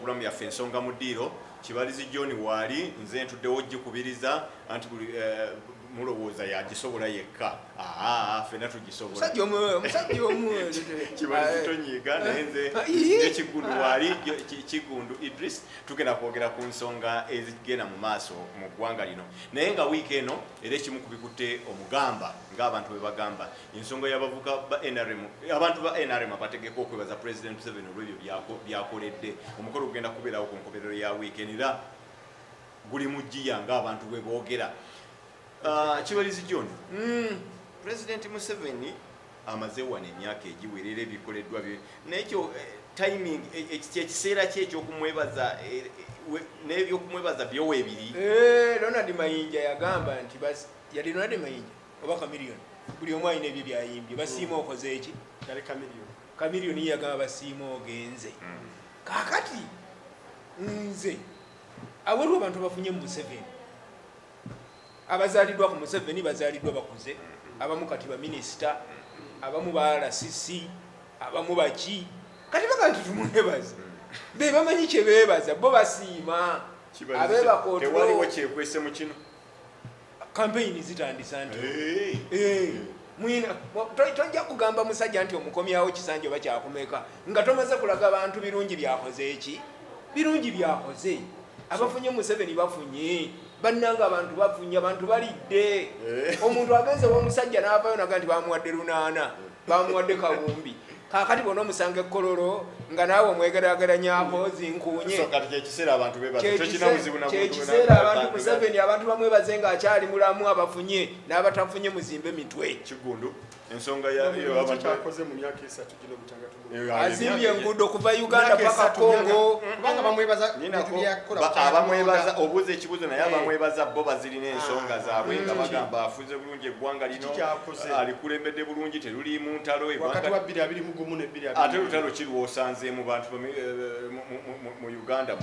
Puroguramu yaffe Ensonga mu Ddiiro. Kibalizi John waali, nze ntuddewo gikubiriza anti buli mulowooza yagisobola yekka. Aa, ffenna tugisobola. Omusajja omu, omusajja omu. Kibalizi, tonyiiga, naye nze Ii. Nekigundu waali, Kigundu Idris. Tugenda kwogera ku nsonga ezigenda mu maaso mu ggwanga lino, naye nga wiiki eno era ekimu ku bikutte omugamba, ng'abantu bwe bagamba, ensonga y'abavuka ba NRM, abantu ba NRM abategeka okwebaza President Museveni olw'ebyo byakoledde. Omukolo gugenda kubeerawo ku nkomerero ya wiiki eno, era guli mu ggiya ng'abantu bwe boogera. Kibalizi John, President Museveni amaze wano emyaka egiwerera, ebikoleddwa naye kyo timing, kyekiseera ki ekyokumwebaza, n'ebyokumwebaza byowa ebiri? Ronald Mayinja yagamba nti yali Ronald Mayinja oba Chameleone, buli omu alina ebyo byayimbye, basiima okoze eki. Yali Chameleone. Chameleone ye yagamba basiima ogenze. Kaakati nze awaliwo abantu bafunye mu Museveni, abazaaliddwa ku Museveni, bazaaliddwa bakuze, abamu kati baminisita, abamu ba RCC, abamu baki. Kati baga nti tumwebaze, be bamanyi kye beebaza, bo basiima. Abeebaka otulo. Tewaliwo kyekwese mu kino. Campaign zitandisa nti tojja kugamba musajja nti omukomyawo kisanja oba kyakumeka nga tomaze kulaga bantu birungi byakoze. Eki birungi byakoze, abafunye Museveni bafunye, bannanga abantu bafunye, abantu balidde. Omuntu agenze womusajja n'avaayo naga nti bamuwadde 800, bamuwadde kawumbi. Kakati bona omusanga ekkololo nga naawe omwegerageranyako zinkuunye. So kati kyekiseera abantu bebaza, tokina buzibu na muntu. Kyekiseera abantu Museveni, abantu bamwebaze ng'akyali mulamu, abafunye n'abatafunye muzimbe mitwe. Kigundu, ensonga ya yo abantu kyakoze mu myaka 3 gino bukyanga tumu. Azimbye enguudo kuva Uganda Myaka paka 3, Congo. Kubanga bamwebaza Ninako, bintu byakola. Abamwebaza, obuuza ekibuuzo, naye abamwebaza bo bazirina ensonga zaabwe nga bagamba afuze bulungi eggwanga lino. Kiki kyakoze? Alikulembedde bulungi, teruliimu ntalo Wakati wa 2021 ne bbiri Ate abiri. lutalo ki lwosanzeemu bantu mu Uganda mu?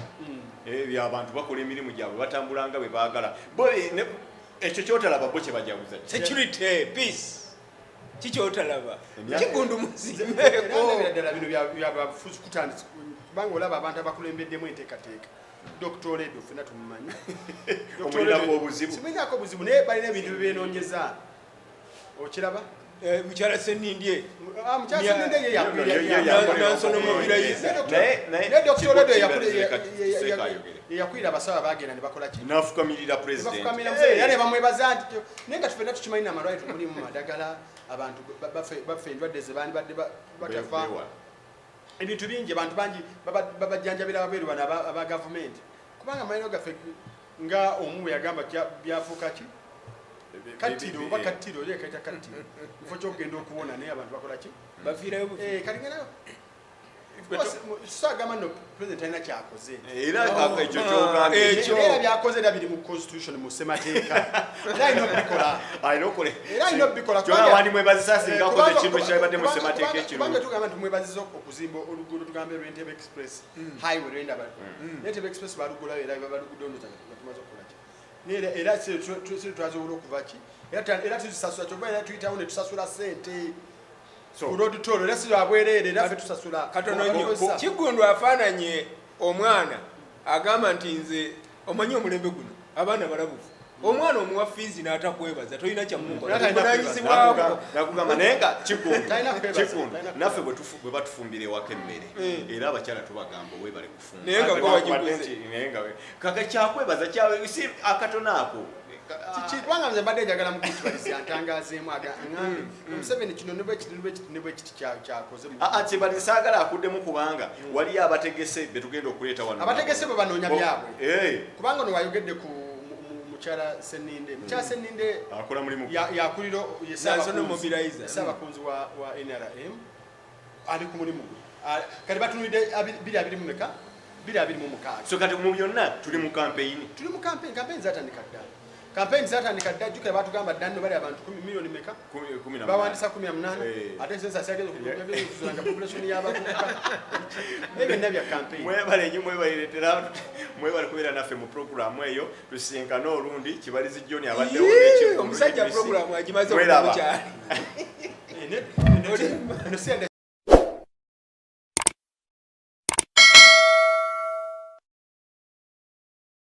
Abantu bakola emirimu gyabwe, batambula nga bwe baagala bo, ekyo kyotalaba bo kye bajaguza. Security, peace, kikyotalaba. Kigundu, muzimbeeko. Era ndabira ddala bino byabafuzi kutandisa, kubanga olaba abantu abakulembeddemu enteekateeka. Dr Oledo ffenna tumumanyi. Dr. Omulinako Oledo- obuzibu? Simulinako obuzibu, naye balina ebintu byebenoonyeza, okiraba? Mukyala Senindye. Ah, mukyala Senindye ye Nansono mobilizer. Naye Naye Dr. Oledo Seeka ayogere. Yeyakulira abasawo abagenda ne bakola ki? Nafukamirira president. Bafukamira Museveni era ne bamwebaza nti naye nga tufenna tukimanyi n'amalwaliro temulimu madagala, abantu bafe endwadde ze bandibadde batafa. Beewala. Ebintu bingi, abantu bangi babajjanjabira babweru bano aba gavumenti, kubanga amalwaliro gaffe nga omu bwe yagamba byafuuka ki, kattiro oba kattiro, era kaita kattiro kifo kyokugenda okuwona, naye abantu bakola ki? Bafiirayo bufi. Kati ngena saagamba nno president alina kyakoze. Era ekyo kyogambye. Ekyo. Era byakoze era biri mu constitution, mu ssemateeka, era alina okubikola. Alina okole. Era alina okubikola. Kyona wandimwebazisa singa akoze ekintu ekyabadde mu ssemateeka Kubanga ekirungi. Tugamba nti mwebaziza okuzimba oluguudo, tugambe lw'Entebe Express Highway, lwendaba n'Entebe Express balugulayo, era balugudde ndoza nga tumaze okukola ki. Naye era si twasobola okuva ki, era tuzisasula, kyova era tuyitawo ne tusasula sente ku road toll, era si lwabwereere, era ffe tusasula. Katono nnyo. Okozesa. Kigundu afaananye omwana agamba nti nze omanyi omulembe guno abaana balabufu, omwana omuwa fiizi n'atakwebaza, tolina kyamukola. Talina kwebaza. Buvunanyizibwabwo. Nakugamba naye nga Kigundu, Talina kwebaza, Kigundu, talina naffe bwe batufumbira ewaka emmere, era abakyala tubagamba webale kufumba. Naye nga gwe Newankubadde wagiguze. Naye nga kaka kyakwebaza si akatono ako. Kiki, kubanga nze mbadde njagala mukukibaliza ntangazeemu aŋŋambe Museveni kino ne bwekiti ne bwekiti ne bwekiti kyakoze Aa, kibali saagala akuddemu, kubanga waliyo abategese betugenda okuleeta wano. Abategese bwe banoonya byabwe. Kubanga ono wayogedde ku mukyala Seninde, mukyala Seninde Akola mulimu. Yakulira ye National mobilizer. Ssaabakunzi wa NRM, ali ku mulimu gwe. Kati batunulidde biri abiri mu meka, 2026. So kati mu byonna tuli mu campaign. Tuli mu campaign, campaign zatandika dda, campaign zatandika dda. Jjukira batugamba dda nno bali abantu miliyoni meka? 18. Bawandisa 18. Ate census yageza okuzanga population y'abavubuka, ebyo byonna bya campaign. Mwebale nnyo, mwebaliretera, mwebale kubeera naffe mu programu eyo. Tusinkane olundi. Kibalizi John abaddewo Yee, n'Ekigundu omusajja Idris. programu agimaze Mweraba. okukyali. Eno si yadde.